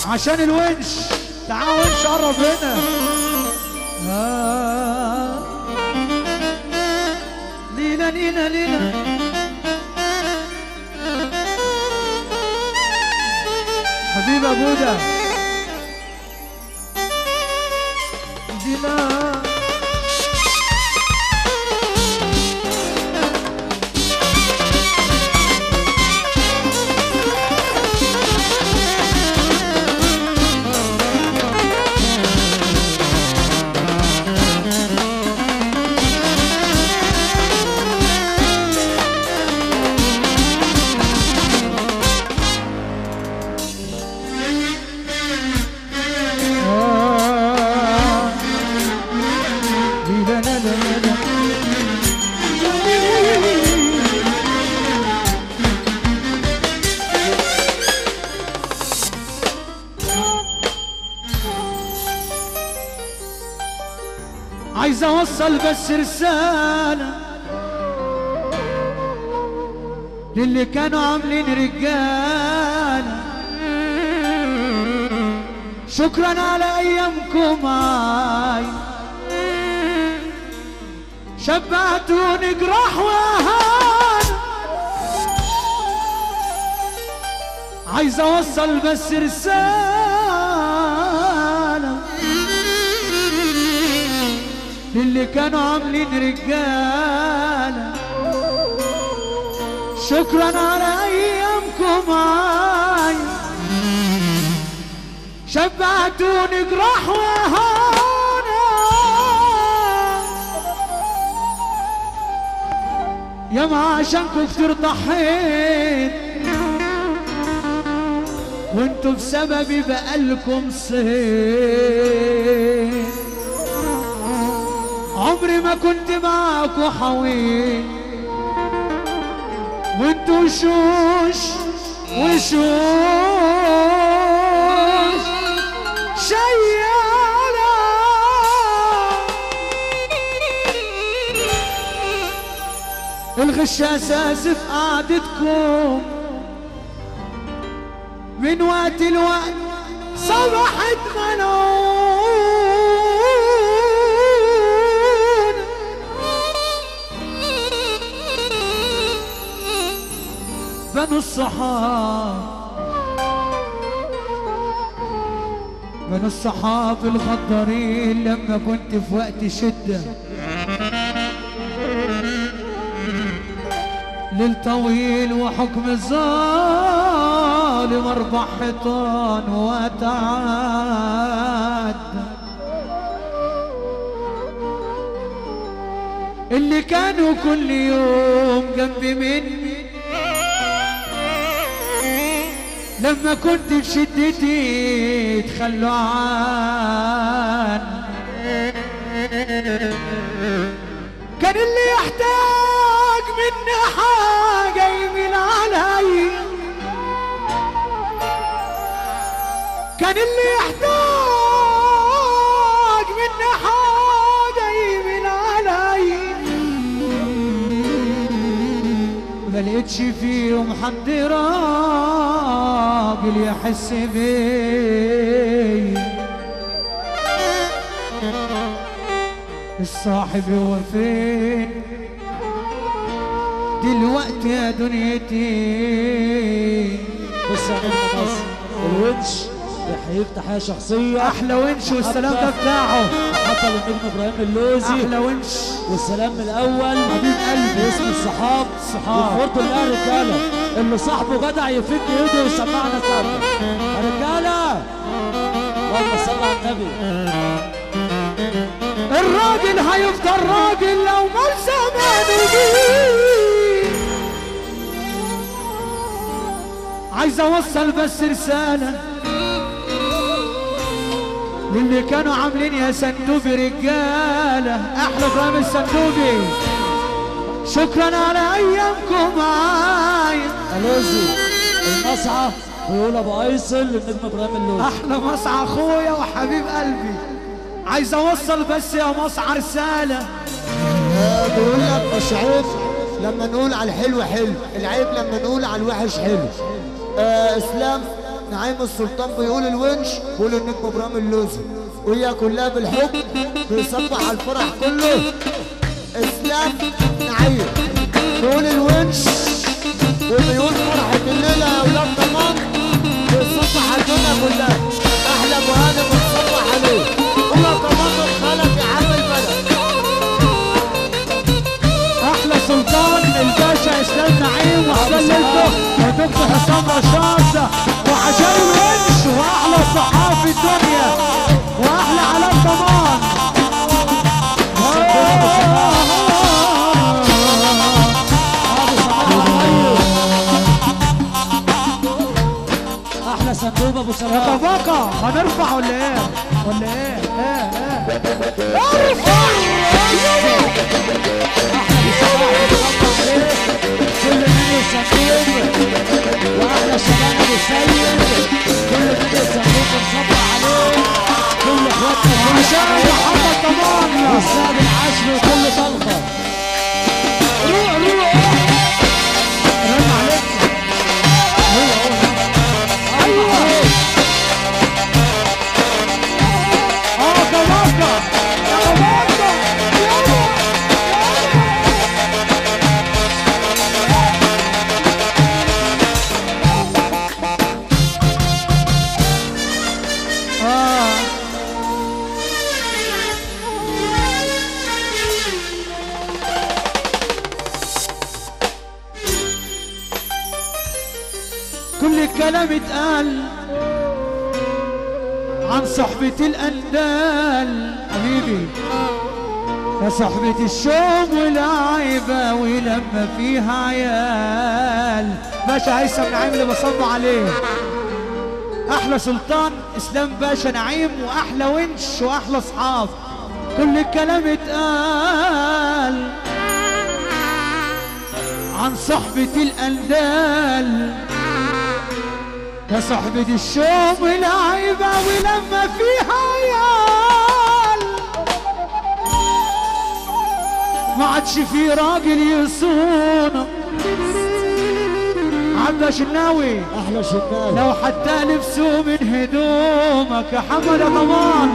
عشان الونش. تعال ونش قرب هنا. لينا لينا لينا حبيب ابودا دينا. عايز اوصل بس رسالة للي كانوا عاملين رجالة، شكرا على ايامكم معاي، شبعتوني جراح واهانة. عايز اوصل بس رسالة للي كانوا عاملين رجالة، شكرا على ايامكم معاي، شبعتوني جراح واهانة. ياما عشانكم كتير ضحيت، وانتوا بسببي بقالكم صيت. عمري ما كنت معاكوا حويل، وانتوا وشوش وشوش شيالة. الغش اساس في قعدتكم، من وقت لوقت صبحت ملعون. بنو الصحاب، بنو الصحاب الغدارين، لما كنت في وقت شدة ليل طويل وحكم الظالم 4 حيطان وتعدى. اللي كانوا كل يوم جنبي مني لما كنت في شدتي تخلوا عني، كان اللي يحتاج مني حاجة يميل علي، كان اللي يحتاج مني حاجة يميل علي. ما لقيتش فيهم حد راجل يحس بيا. الصاحب هو فين دلوقتي يا دنيتي؟ بص يا نجم مصر، الونش بيحييك تحية شخصية. احلى ونش والسلام ده بتاعه حتى للنجم ابراهيم اللوزي. احلى ونش والسلام من الاول حبيب قلبي باسم الصحاب. الصحاب وفرضوا الله يا رجاله، اللي صاحبه جدع يفك ايده ويسمعنا سقفه يا رجاله. اللهم صل على النبي. الراجل هيفضل راجل لو مر زمانه بيه. عايز اوصل بس رسالة للي كانوا عاملين يا سندوبي رجالة. احلى ابراهيم السندوبي، شكرا على ايامكم معايا. اللوزي المصعى بيقول ابو ايصل للنجم ابراهيم اللوزي. احلى مصعى اخويا وحبيب قلبي. عايز اوصل بس يا مصعى رسالة. بيقول لك مش عيب لما نقول على الحلو حلو، العيب لما نقول على الوحش حلو. اسلام نعيم السلطان بيقول الونش، بيقول النجم ابراهيم اللوزي، وهي كلها بالحب بيصبح على الفرح كله. اسلام نعيم بيقول الونش وبيقول فرحة الليلة يا ولاد ضمان، بيصبح على الدنيا كلها. أحلى مهاني بنصبح عليه، هو كمان خلف يا عم البلد. أحلى سلطان الباشا إسلام نعيم وحلال ليلته ودكتور حسام رشاش وعشان الونش وأحلى صحافي الدنيا وأحلى علاء ضمان. احلى صندوق ابو صلاح. يا طباقة هنرفع ولا ايه؟ ولا ايه؟ ايه ايه ارفع. احلى صلاح كل منه صندوق، واحلى شباب ابو سيد كل منه صندوق بنصبح عليه، كل اخواتنا عشان محمد ضمان والساب العشر وكل طلقه. روح روح رن عليك. هو هو ايوه كواكا يا كواكا يلا. كل الكلام اتقال عن صحبة الأندال حبيبي، يا صحبة الشوم والعيبة ولما فيها عيال. باشا هيثم نعيم اللي بصب عليه. أحلى سلطان إسلام باشا نعيم وأحلى ونش وأحلى أصحاب. كل الكلام اتقال عن صحبة الأندال، يا صحبة الشوم والعيبة ولما فيها عيال. ما عادش في راجل يصونك. عبده شناوي احلى شناوي لو حتى لبسوا من هدومك يا حمد يا ضمان،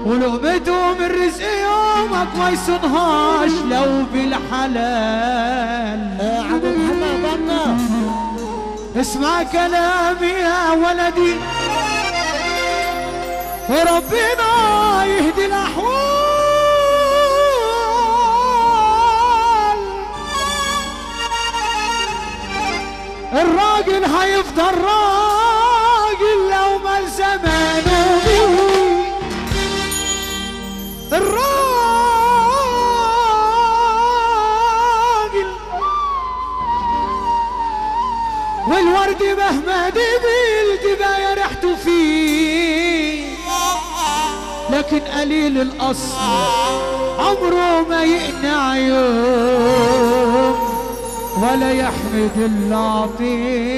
ولقمته من رزق يومك ما يصونهاش لو بالحلال. يا عم محمد بنا اسمع كلامي يا ولدي وربنا يهدي الأحوال. الراجل هيفضل راجل لو ما زمانه بيه. الراجل والورد مهما دبل تبقى ريحته فيه، لكن قليل الأصل عمره ما يقنع يوم ولا يحمد العطيه.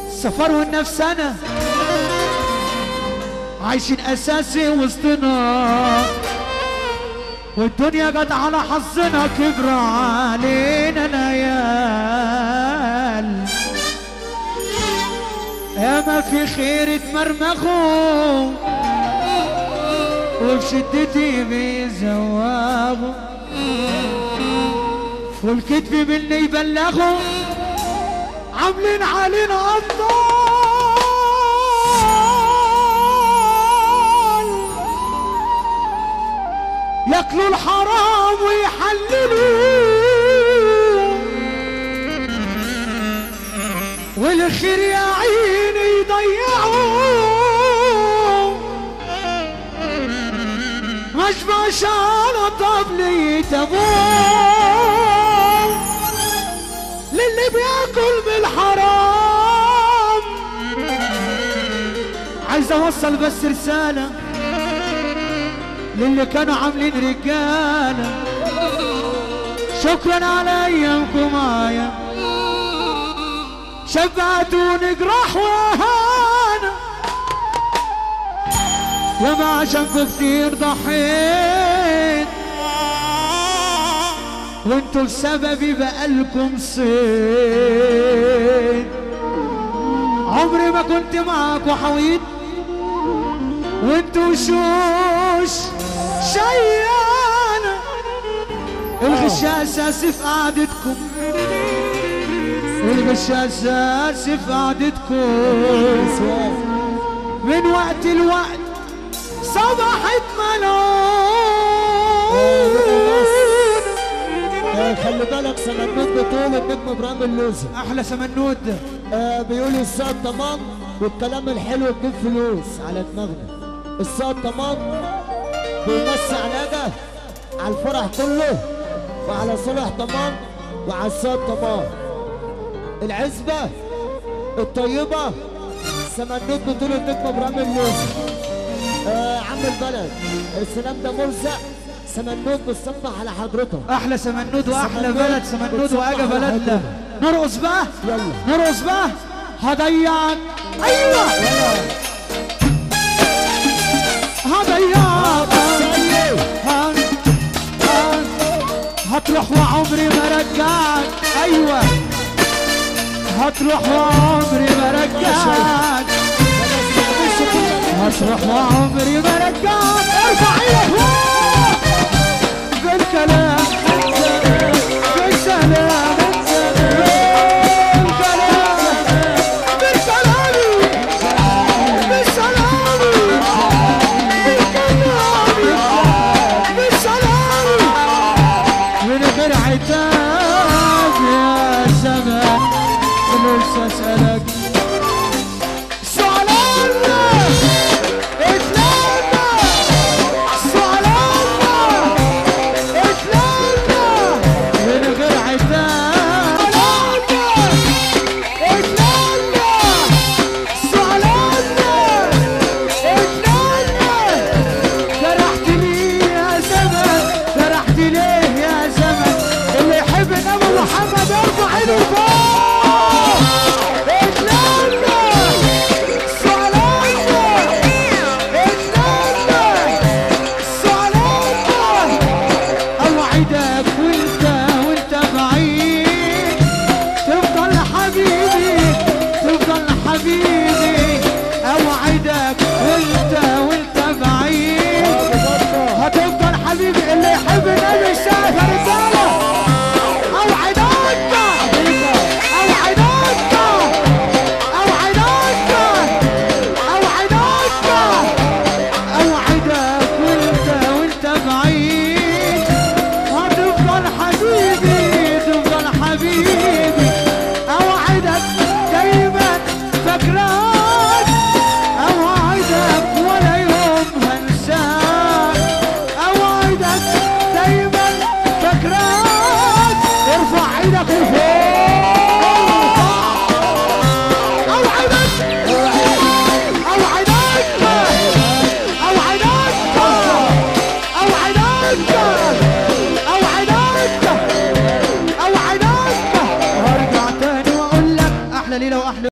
السفر والنفسنة عايشين أساسي وسطنا، والدنيا جت على حظنا كبر علينا ليال. ياما في خير اتمرمغوا وفي شدتي بيزوغوا، والكتف مني يبلغوا عاملين علينا أبطال. ياكلوا الحرام ويحللوا والخير يا عيني يضيعوا. مش على طبلية ابوه للي بياكل بالحرام. عايز اوصل بس رسالة للي كانوا عاملين رجالة، شكرا على ايامكم معايا، شبعتوني جراح واهانة، ياما عشانكوا كتير ضحيت، وانتوا بسببي بقالكم صيد. عمري ما كنت معاكوا حويط، وانتوا شوش شيانة. الغش اساسي في قعدتكم، الغش اساسي في قعدتكم. من وقت لوقت صبحت ملعون. خلي بالك سمنود بطول النجم ابراهيم اللوزي. احلى سمنود. بيقول الساعة تمام والكلام الحلو بجيب فلوس على دماغنا. الساعة تمام بيمسي على ده على الفرح كله وعلى صالح تمام وعلى الساعة تمام. العزبة الطيبة سمنود بطول النجم ابراهيم اللوزي. عم البلد السلام ده مرزق. سمنود بتصبح على حضرتك. احلى سمنود واحلى بلد سمنود واجا بلدنا. نرقص بقى، يلا نرقص بقى. هضيعك، ايوه هضيعك، هتروح وعمري ما رجعك. ايوه هتروح وعمري ما رجعك، هتروح وعمري ما رجعك. ارفع ايدك فوق بالكلام، بالسلام، بالكلام، بالسلام، بالسلام، بالكلام، بالسلام. من غير عتاب يا زمان لسه اسألك أوعدك.